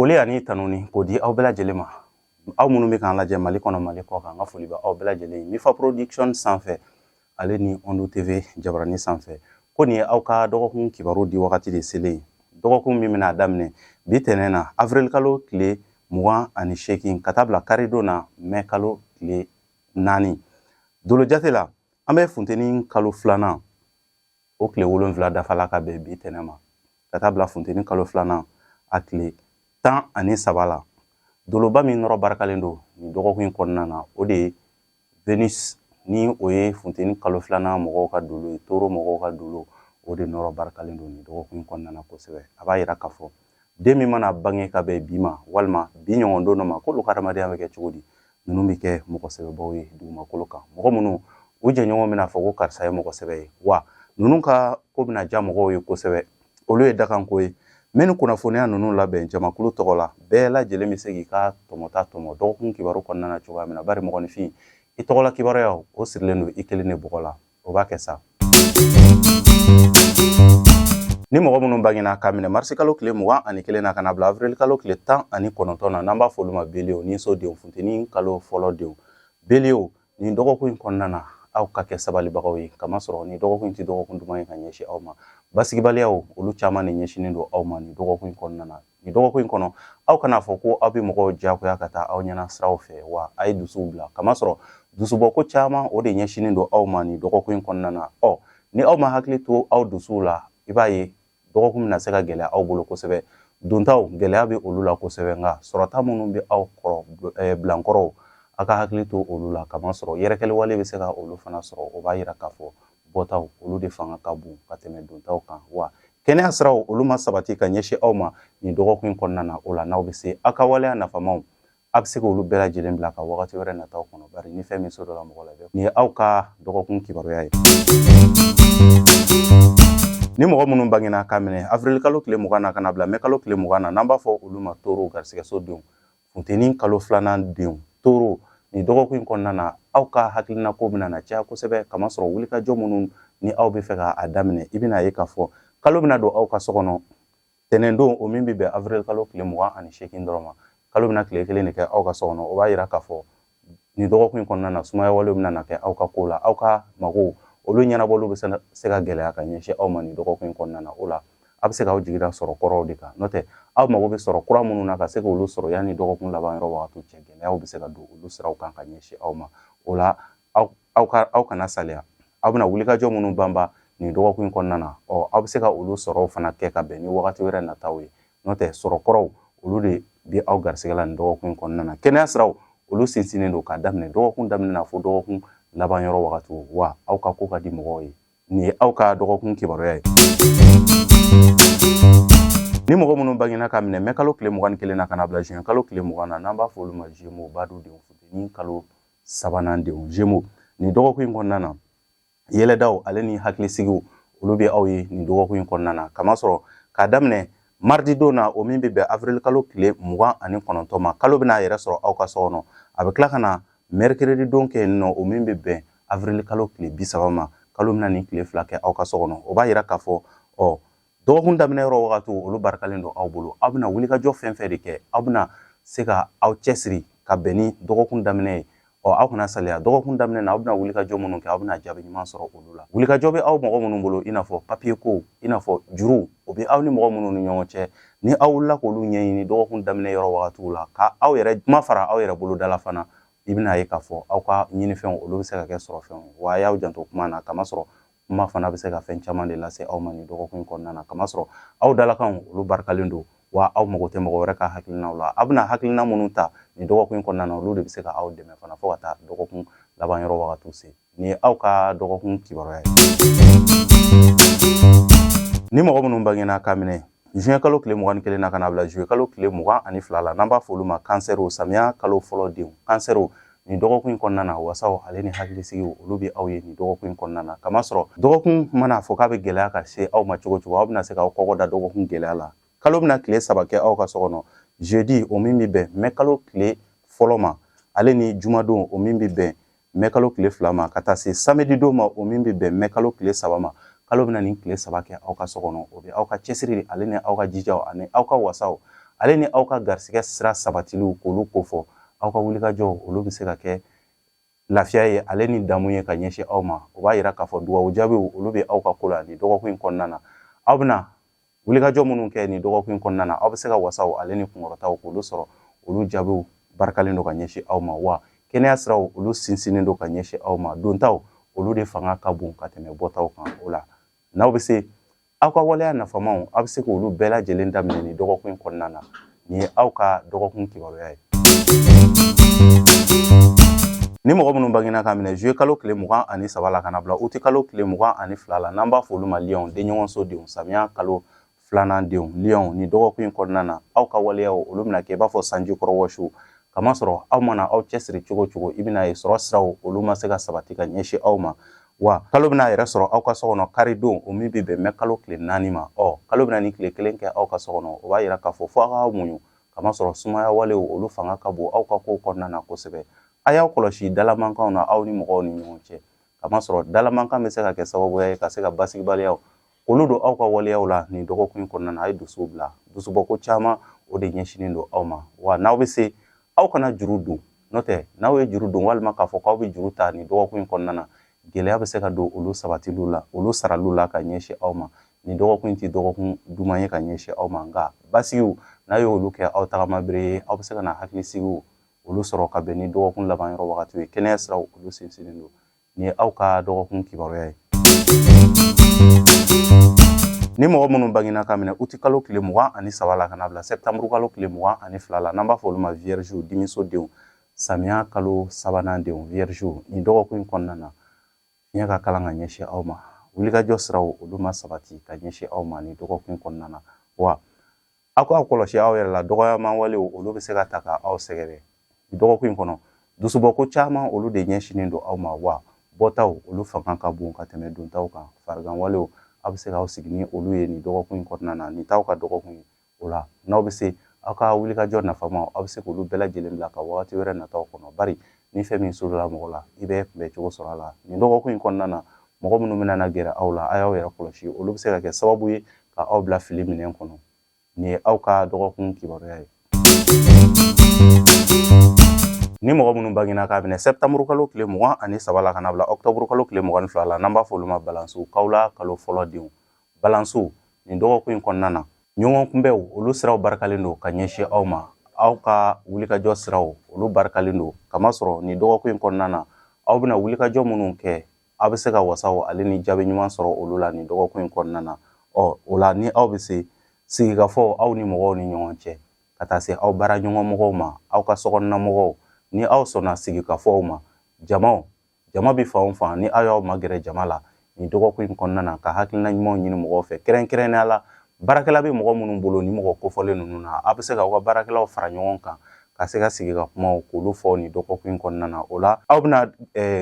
Foli ani tanuni k'o di aw bɛɛ lajɛlen ma, aw minnu bɛ k'an lajɛ Mali kɔnɔ, Mali kɔ kan. N ka foli bɛ aw bɛɛ lajɛlen ye Mifa Production sanfɛ, ale ni Ondu TV jabarani sanfɛ. Ko nin ye aw ka dɔgɔkun kibaru di wagati de selen ye. Dɔgɔkun min bɛna daminɛ bi tɛnɛn na, avril kalo tile 28, ka taa bila karidon na, mɛ kalo tile 4. Dolo jate la, an bɛ funteni kalo filanan o tile 7 dafala ka bɛn bi tɛnɛn ma, ka taa bila funteni kalo filanan a tile 13 la. Doloba min nɔrɔ barikalen don nin dɔgɔkun in kɔnɔna na, o de ye Venus, ni o ye funteni kalo filanan mɔgɔw ka dolo ye, toro mɔgɔw ka dolo, o de nɔrɔ barikalen don nin dɔgɔkun in kɔnɔna na kosɛbɛ. A b'a yira k'a fɔ den min mana bange ka bɛn bi ma walima bi ɲɔgɔn don dɔ ma, k'olu ka adamadenya bɛ kɛ cogo di? Ninnu bɛ kɛ mɔgɔ sɛbɛbaw ye dugumakolo kan, mɔgɔ minnu u jɛɲɔgɔn bɛna fɔ ko karisa ye mɔgɔ sɛbɛ ye, wa ninnu ka ko bɛna diya mɔgɔw ye kosɛbɛ. Olu ye dakanko ye. N bɛ nin kunnafoniya ninnu labɛn jamakulu tɔgɔ la. Bɛɛ lajɛlen bɛ se k'i ka tɔmɔta tɔmɔ dɔgɔkun kibaru kɔnɔna na cogoya min na, bari mɔgɔninfin, i tɔgɔla kibaruyaw, o sirilen don i kelen de bɔgɔ la. O b'a kɛ sa. Ni mɔgɔ minnu bangena k'a minɛ marisi kalo tile 21 na ka na bila avril kalo tile 19 na, n'an b'a fɔ olu ma beliyew, ni so denw, funteni kalo fɔlɔ denw, beliyew, nin dɔgɔkun in kɔnɔna na, aw ka kɛ sabalibagaw ye, kamasɔrɔ nin dɔgɔkun in tɛ dɔgɔkun duman ye ka ɲɛsin aw ma. Basigibaliyaw, olu caman de ɲɛsinnen don aw ma nin dɔgɔkun in kɔnɔna na. Nin dɔgɔkun in kɔnɔ, aw kana fɔ ko aw bɛ mɔgɔw diyagoya ka taa aw ɲɛna siraw fɛ, wa a ye dusuw bila, kamasɔrɔ dusubɔko caman, o de ɲɛsinnen don aw ma nin dɔgɔkun in kɔnɔna na. Ɔ ni aw ma hakili to aw dusuw la, i b'a ye dɔgɔkun bɛna se ka gɛlɛya aw bolo kosɛbɛ. Dontaw, gɛlɛya bɛ olu la kosɛbɛ, nka sɔrɔta minnu bɛ aw kɔrɔ bilankɔrɔw, aw ka hakili to olu la, kamasɔrɔ yɛrɛkɛli wale bɛ se ka olu fana sɔrɔ. O b'a yira k'a fɔ bɔtaw, olu de fanga ka bon ka tɛmɛ dontaw kan, wa kɛnɛya siraw, olu ma sabati ka ɲɛsin aw ma nin dɔgɔkun in kɔnɔna na. O la, n'aw bɛ se aw ka waleya nafamaw, a bɛ se k'olu bɛɛ lajɛlen bila ka wagati wɛrɛ nataw kɔnɔ, bari ni fɛn min so dɔ la mɔgɔ la, nin ye aw ka dɔgɔkun kibaruya ye. Ni mɔgɔ minnu bangena k'a minɛ avril kalo tile 20 na ka na bila mɛ kalo tile 20 na, n'an b'a fɔ olu ma toro garisigɛso denw, funteni kalo filanan denw, toro, nin dɔgɔkun in kɔnɔna na, aw ka hakilina ko bɛna na caya kosɛbɛ, kamasɔrɔ wulikajɔ minnu ni aw bɛ fɛ k'a daminɛ, i bɛna ye k'a fɔ kalo bɛna don aw ka so kɔnɔ tɛnɛndon, o min bɛ bɛn avril kalo tile 28 dɔrɔn ma. Kalo bɛna tile kelen de kɛ aw ka so kɔnɔ. O b'a yira k'a fɔ nin dɔgɔkun in kɔnɔna na, sumaya walew bɛna na kɛ aw ka ko la. Aw ka mago, olu ɲɛnabɔliw bɛ se ka gɛlɛya ka ɲɛsin aw ma nin dɔgɔkun in kɔnɔna na. O la, a bɛ se k'aw jigi da sɔrɔ kɔrɔw de kan, n'o tɛ aw mago bɛ sɔrɔ kura minnu na, ka se k'olu sɔrɔ yanni dɔgɔkun laban yɔrɔ wagatiw cɛ, gɛlɛyaw bɛ se ka don olu siraw kan ka ɲɛsin aw ma. O la, aw kana saliya. Aw bɛna wulikajɔ minnu banba nin dɔgɔkun in kɔnɔna na, ɔ aw bɛ se ka olu sɔrɔw fana kɛ ka bɛn ni wagati wɛrɛ nataw ye, n'o tɛ sɔrɔ kɔrɔw, olu de bɛ aw garisigɛ la nin dɔgɔkun in kɔnɔna na. Kɛnɛya siraw, olu sinsinnen don k'a daminɛ dɔgɔkun daminɛ na fo dɔgɔkun laban yɔrɔ wagatiw, wa aw ka ko ka di mɔgɔw ye. Nin ye aw ka dɔgɔkun kibaruya ye. Ni mɔgɔ minnu bangena ka minɛ mɛ kalo tile 21 na ka na bila juin kalo tile 20 na, n'an b'a fɔ olu ma Gémeaux, badu denw, funteni kalo sabanan denw, Gémeaux, nin dɔgɔkun in kɔnɔna na, yɛlɛdaw ale ni hakilisigiw, olu bɛ aw ye nin dɔgɔkun in kɔnɔna na, kamasɔrɔ k'a daminɛ mardi don na, o min bɛ bɛn avril kalo tile 29 ma, kalo bɛna a yɛrɛ sɔrɔ aw ka so kɔnɔ. A bɛ tila ka na mercredi don kɛ yen nɔ, o min bɛ bɛn avril kalo tile 30 ma. Kalo bɛna nin tile 2 kɛ aw ka so kɔnɔ. O b'a yira k'a fɔ ɔ dɔgɔkun daminɛ yɔrɔ wagatiw, olu barikalen don aw bolo. Aw bɛna wulikajɔ fɛn fɛn de kɛ, aw bɛna se ka aw cɛsiri ka bɛn ni dɔgɔkun daminɛ ye. Ɔ aw kana saliya. Dɔgɔkun daminɛ na, aw bɛna wulikajɔ minnu kɛ, aw bɛna jaabi ɲuman sɔrɔ olu la. Wulikajɔ bɛ aw mɔgɔ minnu bolo, i n'a fɔ papiye ko, i n'a fɔ juru, o bɛ aw ni mɔgɔ minnu ni ɲɔgɔn cɛ, ni aw wulila k'olu ɲɛɲini dɔgɔkun daminɛ yɔrɔ wagatiw la, ka aw yɛrɛ kuma fara aw yɛrɛ bolo da la fana, i bɛna ye k'a fɔ aw ka ɲinifɛnw, olu bɛ se ka kɛ sɔrɔfɛnw. Wa a y'aw janto kuma na, kamasɔrɔ kuma fana bɛ se ka fɛn caman de lase aw ma nin dɔgɔkun in kɔnɔna na, kamasɔrɔ aw dalakanw, olu barikalen don, wa aw mago tɛ mɔgɔ wɛrɛ ka hakilinaw la. Aw bɛna hakilina minnu ta nin dɔgɔkun in kɔnɔna na, olu de bɛ se ka aw dɛmɛ fana fo ka taa dɔgɔkun laban yɔrɔ wagatiw se. Nin ye aw ka dɔgɔkun kibaruya ye. Ni mɔgɔ minnu bangena k'a minɛ juin kalo tile 21 na ka na bila juillet kalo tile 22 la, n'an b'a fɔ olu ma kansɛriw, samiya kalo fɔlɔ denw, kansɛriw, nin dɔgɔkun in kɔnɔna na, wasaw ale ni hakilisigiw, olu bɛ aw ye nin dɔgɔkun in kɔnɔna na, kamasɔrɔ dɔgɔkun mana fɔ k'a bɛ gɛlɛya ka se aw ma cogo cogo, aw bɛna se k'aw kɔkɔ da dɔgɔkun gɛlɛya la. Kalo bɛna tile 3 kɛ aw ka so kɔnɔ: jeudi, o min bɛ bɛn mɛ kalo tile 1 ma, ale ni jumadon, o min bɛ bɛn mɛ kalo tile 2 ma, ka taa se samedi don ma, o min bɛ bɛn mɛ kalo tile 3 ma. Kalo bɛna nin tile 3 kɛ aw ka so kɔnɔ. O bɛ aw ka cɛsiri ale ni aw ka jijaw ani aw ka wasaw, Ale ni aw ka garisigɛ sira sabatiliw k'olu kofɔ, aw ka wulikajɔw olu bɛ se ka kɛ lafiya ye ale ni damu ye ka ɲɛsin aw ma. O b'a yira k'a fɔ dugawu jaabiw olu bɛ aw ka ko la nin dɔgɔkun in kɔnɔna na. Aw bɛna wulikajɔ minnu kɛ nin dɔgɔkun in kɔnɔna na, aw bɛ se ka wasaw ale ni kunkɔrɔtaw k'olu sɔrɔ, olu jaabiw barikalen don ka ɲɛsin aw ma. Wa kɛnɛya siraw olu sinsinnen don ka ɲɛsin aw ma. Dontaw olu de fanga ka bon ka tɛmɛ bɔtaw kan. O la n'aw bɛ se aw ka waleya nafamaw, aw bɛ se k'olu bɛɛ lajɛlen daminɛ nin dɔgɔkun in kɔnɔna na. Nin ye aw ka dɔgɔkun kibaruya ye. Ni mɔgɔ minnu bangena ka minɛ juillet kalo tile 23 la ka na bila uti kalo tile 22 la, n'an b'a fɔ olu ma liyɔn, denɲɔgɔnso denw, samiya kalo filanan denw, liyɔn, nin dɔgɔkun in kɔnɔna na, aw ka waleyaw olu bɛna kɛ i b'a fɔ sanji kɔrɔ wɔsiw. Kamasɔrɔ aw mana aw cɛsiri cogo cogo, i bɛna ye sɔrɔ siraw olu ma se ka sabati ka ɲɛsin aw ma. Wa kalo bɛna a yɛrɛ sɔrɔ aw ka so kɔnɔ kari don, o min bɛ bɛn mɛ kalo tile 4 ma. Kalo bɛna ni tile kelen kɛ aw ka so kɔnɔ, o b'a yira k'a fɔ fo aw k'aw muɲu, kamasɔrɔ sumaya walew olu fanga ka bon aw ka kow kɔnɔna na kosɛbɛ. A y'aw kɔlɔsi dalamankanw na aw ni mɔgɔw ni ɲɔgɔn cɛ, kamasɔrɔ dalamankan bɛ se ka kɛ sababuya ye ka se ka basigibaliyaw olu don aw ka waleyaw la nin dɔgɔkun in kɔnɔna na. A ye dusuw bila, dusubɔko caman o de ɲɛsinnen don aw ma. Wa n'aw bɛ se, aw kana juru don, n'o tɛ n'aw ye juru don walima k'a fɔ k'aw bɛ juru ta nin dɔgɔkun in kɔnɔna na, gɛlɛya bɛ se ka don olu sabatiliw la, olu saraliw la ka ɲɛsin aw ma. Nin dɔgɔkun in tɛ dɔgɔkun duman ye ka ɲɛsin aw ma, nka basigiw n'a y'olu kɛ aw tagamabere ye, aw bɛ se ka na hakilisigiw olu sɔrɔ ka bɛn ni dɔgɔkun laban yɔrɔ wagatiw ye. Kɛnɛya siraw olu sinsinnen don. Nin ye aw ka dɔgɔkun kibaruya ye. Ni mɔgɔ minnu bangena ka minɛ uti kalo tile 23 la ka na bila sɛptanburu kalo tile 22 la, n'an b'a fɔ olu ma viergew, dimiso denw, samiya kalo sabanan denw, viergew, nin dɔgɔkun in kɔnɔna na, fiɲɛ ka kalan ka ɲɛsin aw ma. Wulikajɔ siraw olu ma sabati ka ɲɛsin aw ma nin dɔgɔkun in kɔnɔna na. Wa aw k'aw kɔlɔsi aw yɛrɛ la, dɔgɔyama walew olu bɛ se ka ta ka aw sɛgɛrɛ dɔgɔkun in kɔnɔ. Dusubɔko caman olu de ɲɛsinnen don aw ma. Wa bɔtaw olu fanga ka bon ka tɛmɛ dontaw kan. Farigan walew aw bɛ se k'aw sigi ni olu ye nin dɔgɔkun in kɔnɔna na. Nin t'aw ka dɔgɔkun ye. O la n'aw bɛ se aw ka wulikajɔ nafamaw, aw bɛ se k'olu bɛɛ lajɛlen bila ka wagati wɛrɛ nataw kɔnɔ, bari ni fɛn min sorola mɔgɔ la, i bɛ kunbɛ cogo sɔrɔ a la. Nin dɔgɔkun in kɔnɔna na, mɔgɔ minnu bɛna na gɛrɛ aw la, a y'aw yɛrɛ kɔlɔsi, olu bɛ se ka kɛ sababu ye ka aw bila fili minɛn kɔnɔ. Nin ye aw ka dɔgɔkun kibaruya ye. Ni mɔgɔ minnu bangena k'a minɛ sɛptanburu kalo tile 23 la ka na bila ɔkutɔburu kalo tile 22 la, n'an b'a fɔ olu ma balansiw, kawula kalo fɔlɔ denw, balansiw, nin dɔgɔkun in kɔnɔna na, ɲɔgɔn kunbɛw olu siraw barikalen don ka ɲɛsin aw ma. Aw ka wulikajɔ siraw olu barikalen don, kamasɔrɔ nin dɔgɔkun in kɔnɔna na, aw bɛna wulikajɔ minnu kɛ, aw bɛ se ka wasaw ale ni jaabi ɲuman sɔrɔ olu la nin dɔgɔkun in kɔnɔna na. O la ni aw bɛ se sigikafɔ aw ni mɔgɔw ni ɲɔgɔn cɛ, ka taa se aw baaraɲɔgɔn mɔgɔw ma, aw ka sokɔnɔna mɔgɔw, ni aw sɔnna sigikafɔw ma, jamaw jama bɛ fan o fan, ni aw y'aw magɛrɛ jama la nin dɔgɔkun in kɔnɔna na, ka hakilina ɲumanw ɲini mɔgɔw fɛ, kɛrɛnkɛrɛnnenya la baarakɛla bɛ mɔgɔ minnu bolo, ni mɔgɔ kofɔlen ninnu na, aw bɛ se k'aw ka baarakɛlaw fara ɲɔgɔn kan ka se ka sigi ka kumaw k'olu fɔ nin dɔgɔkun in kɔnɔna na. O la aw bɛna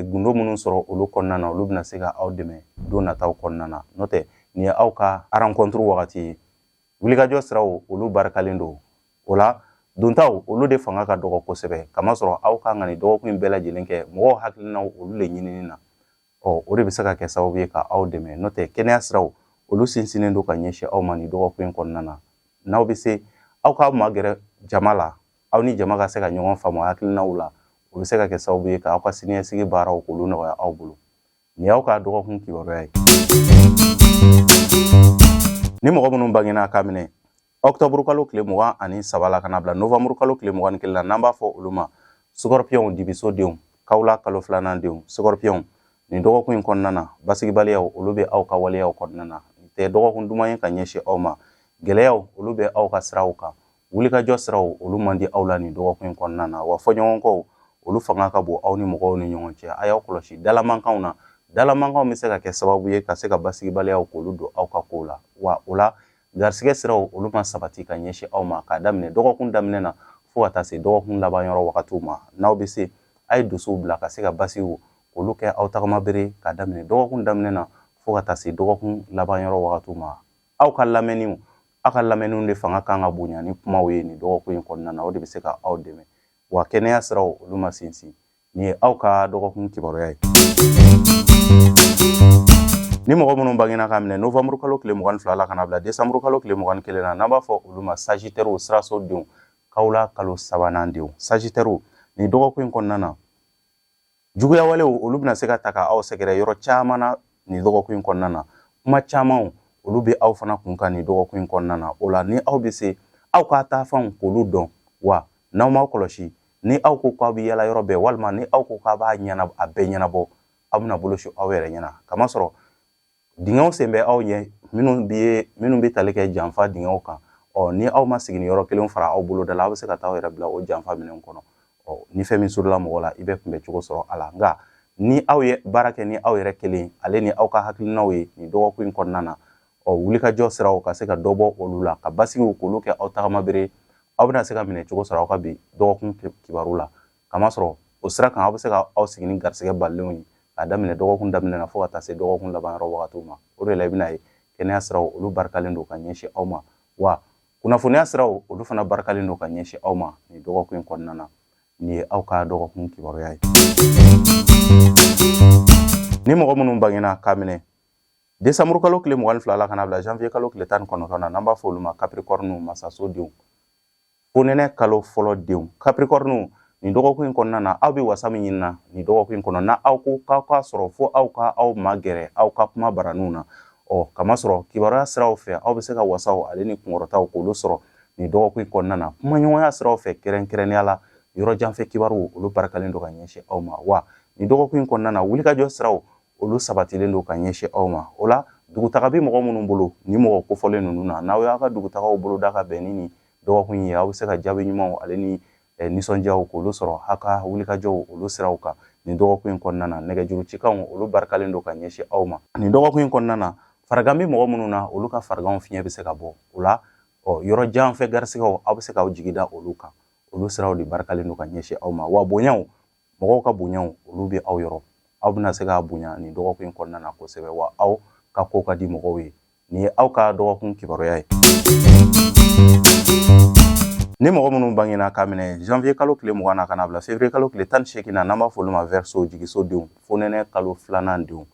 gundo minnu sɔrɔ olu kɔnɔna na, olu bɛna se ka aw dɛmɛ don nataw kɔnɔna na. N'o tɛ nin ye aw ka rencontre wagati ye. Wulikajɔ siraw olu barikalen don. O la dontaw olu de fanga ka dɔgɔ kosɛbɛ, kamasɔrɔ aw kan ka nin dɔgɔkun in bɛɛ lajɛlen kɛ mɔgɔw hakilinaw olu de ɲinini na. O de bɛ se ka kɛ sababu ye ka aw dɛmɛ. N'o tɛ kɛnɛya siraw olu sinsinnen don ka ɲɛsin aw ma nin dɔgɔkun in kɔnɔna na. N'aw bɛ se aw k'aw magɛrɛ jama la, aw ni jama ka se ka ɲɔgɔn faamu hakilinaw la, o bɛ se ka kɛ sababu ye k'aw ka siniɲɛsigi baaraw k'olu nɔgɔya aw bolo. Nin y'aw ka dɔgɔkun kibaruya ye. Ni mɔgɔ minnu bangena k'a minɛ ɔkutɔburu kalo tile 23 la ka na bila novanburu kalo tile 21 la, n'an b'a fɔ olu ma scorpion, dibiso denw, kawula kalo filanan denw, scorpion, nin dɔgɔkun in kɔnɔna na, basigibaliyaw olu bɛ aw ka waleyaw kɔnɔna na. Nin tɛ dɔgɔkun duman ye ka ɲɛsin aw ma. Gɛlɛyaw olu bɛ aw ka siraw kan. Wulikajɔ siraw olu man di aw la nin dɔgɔkun in kɔnɔna na. Wa fɔɲɔgɔnkɔw olu fanga ka bon aw ni mɔgɔw ni ɲɔgɔn cɛ. A y'aw kɔlɔsi dalamankanw na. Dalamankanw bɛ se ka kɛ sababu ye ka se ka basigibaliyaw k'olu don aw ka kow la. Wa o la garisigɛ siraw olu ma sabati ka ɲɛsin aw ma k'a daminɛ dɔgɔkun daminɛ na fo ka taa se dɔgɔkun laban yɔrɔ wagatiw ma. N'aw bɛ se, a ye dusuw bila ka se ka basigiw olu kɛ aw tagamabere k'a daminɛ dɔgɔkun daminɛ na fo ka taa se dɔgɔkun laban yɔrɔ wagatiw ma. Aw ka lamɛnniw, aw ka lamɛnniw de fanga kan ka bonya ni kumaw ye nin dɔgɔkun in kɔnɔna na. O de bɛ se ka aw dɛmɛ. Wa kɛnɛya siraw olu ma sinsin. Nin ye aw ka dɔgɔkun kibaruya ye. Ni mɔgɔ minnu bangena k'a minɛ novembre kalo tile 22 la ka na bila décembre kalo tile 21 na, n'an b'a fɔ olu ma Sagittaire, siraso denw, kawula kalo sabanan denw, Sagittaire, nin dɔgɔkun in kɔnɔna na, juguya walew olu bɛna se ka ta ka aw sɛgɛrɛ yɔrɔ caman na nin dɔgɔkun in kɔnɔna na. Kuma camanw olu bɛ aw fana kun kan nin dɔgɔkun in kɔnɔna na. O la, ni aw bɛ se aw ka taafanw k'olu dɔn wa, n'aw m'aw kɔlɔsi, ni aw ko k'aw bɛ yala yɔrɔ bɛɛ, walima ni aw ko k'aw b'a ɲɛnabɔ, a bɛɛ ɲɛnabɔ, aw bɛna bolo su aw yɛrɛ ɲɛna, kamasɔrɔ dingɛw sen bɛ aw ɲɛ minnu bɛ tali kɛ janfa dingɛw kan. Ɔ, ni aw ma sigi ni yɔrɔ kelen fara aw bolo da la, aw bɛ se ka taa aw yɛrɛ bila o janfa minɛnw kɔnɔ. Ɔ, ni fɛn min surula mɔgɔ la, i bɛ kunbɛ cogo sɔrɔ a la. Nka ni aw ye baara kɛ ni aw yɛrɛ kelen ale ni aw ka hakilinaw ye nin dɔgɔkun in kɔnɔna na, ɔ, wulikajɔ siraw ka se ka dɔ bɔ olu la, ka basigiw k'olu kɛ aw tagama bere, aw bɛna se ka minɛ cogo sɔrɔ aw ka bi dɔgɔkun kibaru la, kamasɔrɔ o sira kan, aw bɛ se ka aw sigi ni garisɛgɛ balilenw ye k'a daminɛ dɔgɔkun daminɛ na fo ka taa se dɔgɔkun laban yɔrɔ wagatiw ma. O de la, i bɛna ye kɛnɛya siraw olu barikalen don ka ɲɛsin aw ma, wa kunnafoniya siraw olu fana barikalen don ka ɲɛsin aw ma nin dɔgɔkun in kɔnɔna na. Nin ye aw ka dɔgɔkun kibaruya ye. Ni mɔgɔ minnu bangena k'a minɛ desanburu kalo tile 22 la ka na bila janvier kalo tile 19 na, n'an b'a fɔ olu ma Capricorne, masaso denw, fonɛnɛ kalo fɔlɔ denw, Capricorne, nin dɔgɔkun in kɔnɔna na, aw bɛ wasa min ɲinina nin dɔgɔkun in kɔnɔ, na aw ko k'aw k'a sɔrɔ fo aw ka aw magɛrɛ aw ka kuma baraninw na. Ɔ, kamasɔrɔ kibaruya siraw fɛ, aw bɛ se ka wasaw ale ni kunkɔrɔtaw k'olu sɔrɔ nin dɔgɔkun in kɔnɔna na. Kumaɲɔgɔnya siraw fɛ, kɛrɛnkɛrɛnnenya la yɔrɔ janfɛ kibaruw, olu barikalen don ka ɲɛsin aw ma. Wa nin dɔgɔkun in kɔnɔna na, wulikajɔ siraw olu sabatilen don ka ɲɛsin aw ma. O la, dugutaga bɛ mɔgɔ minnu bolo, ni mɔgɔ kofɔlen ninnu na, n'aw y'aw ka dugutagaw boloda ka bɛn ni nin dɔgɔkun ye, aw bɛ se ka jaabi ɲumanw ale ni nisɔndiyaw k'olu sɔrɔ aw ka wulikajɔw olu siraw kan nin dɔgɔkun in kɔnɔna na. Nɛgɛjuru cikanw olu barikalen don ka ɲɛsin aw ma nin dɔgɔkun in kɔnɔna na. Farigan bɛ mɔgɔ minnu na, olu ka fariganw fiɲɛ bɛ se ka bɔ. O la, ɔ, yɔrɔ jan fɛ garisigɛw, aw bɛ se k'aw jigi da olu kan. Olu siraw de barikalen don ka ɲɛsin aw ma. Wa bonyaw, mɔgɔw ka bonyaw, olu bɛ aw yɔrɔ. Aw bɛna se k'a bonya nin dɔgɔkun in kɔnɔna na kosɛbɛ, wa aw ka ko ka di mɔgɔw ye. Nin ye aw ka dɔgɔkun kibaruya ye. Ni mɔgɔ minnu bangena k'a minɛ janvier kalo tile 20 na ka na bila février kalo tile 18 na, n'an b'a fɔ olu ma Verseau, jigiso denw, fonɛnɛ kalo filanan denw,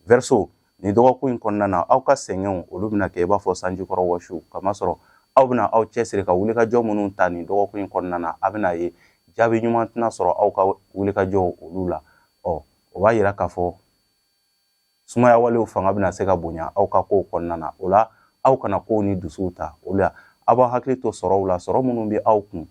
Verseau, nin dɔgɔkun in kɔnɔna na, aw ka sɛgɛnw olu bɛna kɛ i b'a fɔ sanjikɔrɔ wɔsiw, kamasɔrɔ aw bɛna aw cɛsiri ka wulikajɔ minnu ta nin dɔgɔkun in kɔnɔna na, a bɛna ye jaabi ɲuman tɛna sɔrɔ aw ka wulikajɔw olu la. Ɔ, o b'a yira k'a fɔ sumaya walew fanga bɛna se ka bonya aw ka kow kɔnɔna na. O la, aw kana kow ni dusuw ta. O la, aw b'aw hakili to sɔrɔw la, sɔrɔ minnu bɛ aw kun,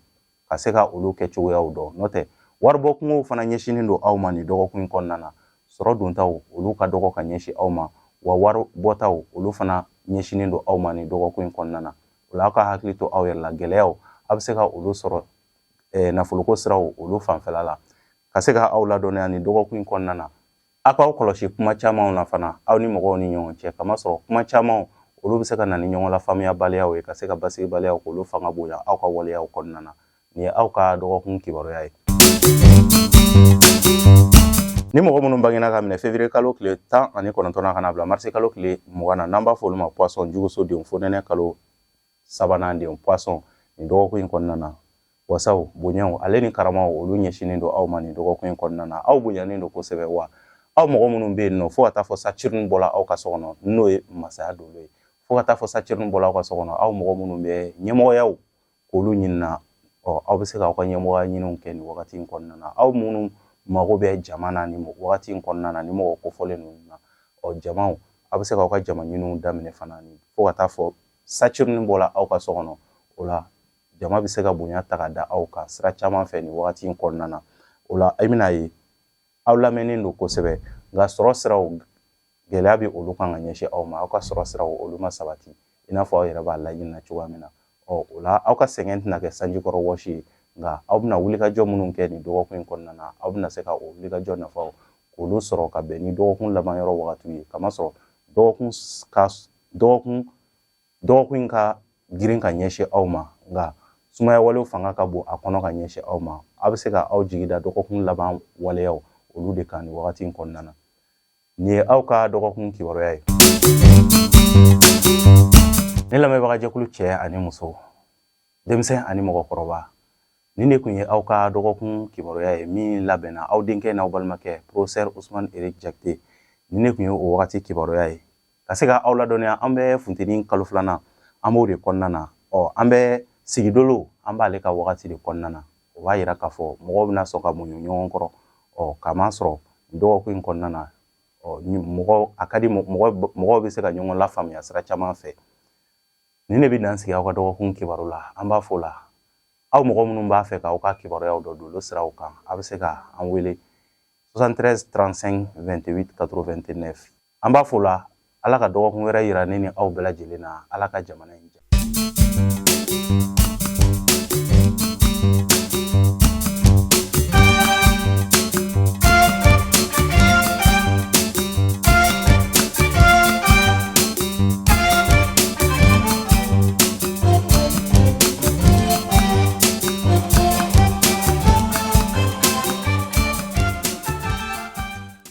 ka se ka olu kɛ cogoyaw dɔn. N'o tɛ, waribɔ kungow fana ɲɛsinnen don aw ma nin dɔgɔkun in kɔnɔna na. Sɔrɔ dontaw olu ka dɔgɔ ka ɲɛsin aw ma, wa wari bɔtaw olu fana ɲɛsinnen don aw ma nin dɔgɔkun in kɔnɔna na. O la, aw ka hakili to aw yɛrɛ la. Gɛlɛyaw, aw bɛ se ka olu sɔrɔ nafoloko siraw olu fanfɛla la. Ka se ka aw ladɔnniya nin dɔgɔkun in kɔnɔna na, aw k'aw kɔlɔsi kuma camanw na fana aw ni mɔgɔw ni ɲɔgɔn cɛ, kamasɔrɔ kuma camanw olu bɛ se ka na ni ɲɔgɔn lafaamuyabaliyaw ye, ka se ka basigibaliyaw k'olu fanga bonya aw ka waleyaw kɔnɔna na. Nin ye aw ka dɔgɔkun kibaruya ye. Ni mɔgɔ minnu bangena ka minɛ février kalo tile 19 na ka na bila marisi kalo tile 20 na, n'an b'a fɔ olu ma Poisson, juguso denw, fonɛnɛ kalo sabanan denw, Poisson, nin dɔgɔkun in kɔnɔna na, wasaw, bonyaw ale ni karamaw olu ɲɛsinnen don aw ma nin dɔgɔkun in kɔnɔna na. Aw bonyanen don kosɛbɛ. Wa aw mɔgɔ minnu bɛ yen nɔ, fo ka taa fɔ Saturne bɔla aw ka so kɔnɔ, n'o ye masaya dolo ye, fo ka taa fɔ Saturne bɔla aw ka so kɔnɔ, aw mɔgɔ minnu bɛ ɲɛmɔgɔyaw k'olu ɲinina, ɔ, aw bɛ se k'aw ka ɲɛmɔgɔya ɲiniw kɛ nin wagati in kɔnɔna na. Aw minnu mago bɛ jama na nin wagati in kɔnɔna na, ni mɔgɔ kofɔlen ninnu na, ɔ, jamaw, aw bɛ se k'aw ka jama ɲiniw daminɛ fana fo ka taa fɔ Saturne bɔla aw ka so kɔnɔ. O la, jama bɛ se ka bonya ta ka da aw kan sira caman fɛ nin wagati in kɔnɔna na. O la, i bɛna ye aw lamɛnnen don kosɛbɛ. Nka sɔrɔ siraw, gɛlɛya bɛ olu kan ka ɲɛsin aw ma. Aw ka sɔrɔ siraw olu ma sabati i n'a fɔ aw yɛrɛ b'a laɲini na cogoya min na. Ɔ, o la, aw ka sɛgɛn tɛna kɛ sanjikɔrɔ wɔsi ye, nka aw bɛna wulikajɔ minnu kɛ nin dɔgɔkun in kɔnɔna na, aw bɛna se ka o wulikajɔ nafaw k'olu sɔrɔ ka bɛn ni dɔgɔkun laban yɔrɔ wagatiw ye, kamasɔrɔ dɔgɔkun in ka girin ka ɲɛsin aw ma, nka sumaya walew fanga ka bon a kɔnɔ ka ɲɛsin aw ma. Aw bɛ se ka aw jigi da dɔgɔkun laban waleyaw olu de kan nin wagati in kɔnɔna na. Nin ye aw ka dɔgɔkun kibaruya ye. Ne lamɛnbagajɛkulu cɛ ani muso, denmisɛn ani mɔgɔkɔrɔba, nin de tun ye aw ka dɔgɔkun kibaruya ye min labɛnna aw denkɛ n'aw balimakɛ professeur Ousmane Eric Diakité. Nin de tun ye o wagati kibaruya ye. Ka se ka aw ladɔnniya, an bɛ funteni kalo filanan, an b'o de kɔnɔna na. Ɔ, an bɛ sigidolo, an b'ale ka wagati de kɔnɔna na. O b'a yira k'a fɔ mɔgɔw bɛna sɔn ka muɲu ɲɔgɔn kɔrɔ. Ɔ, k'a masɔrɔ dɔgɔkun in kɔnɔna na, ɔ, mɔgɔ a ka di mɔgɔ, mɔgɔw bɛ se ka ɲɔgɔn lafaamuya sira caman fɛ. Nin de bɛ dan sigi aw ka dɔgɔkun kibaru la. An b'a fɔ la, aw mɔgɔ minnu b'a fɛ k'aw ka kibaruyaw dɔn dolo siraw kan, a bɛ se ka an wele 73 35 28 89. An b'a fɔ la, Ala ka dɔgɔkun wɛrɛ yira ne ni aw bɛɛ lajɛlen na. Ala ka jamana in diya.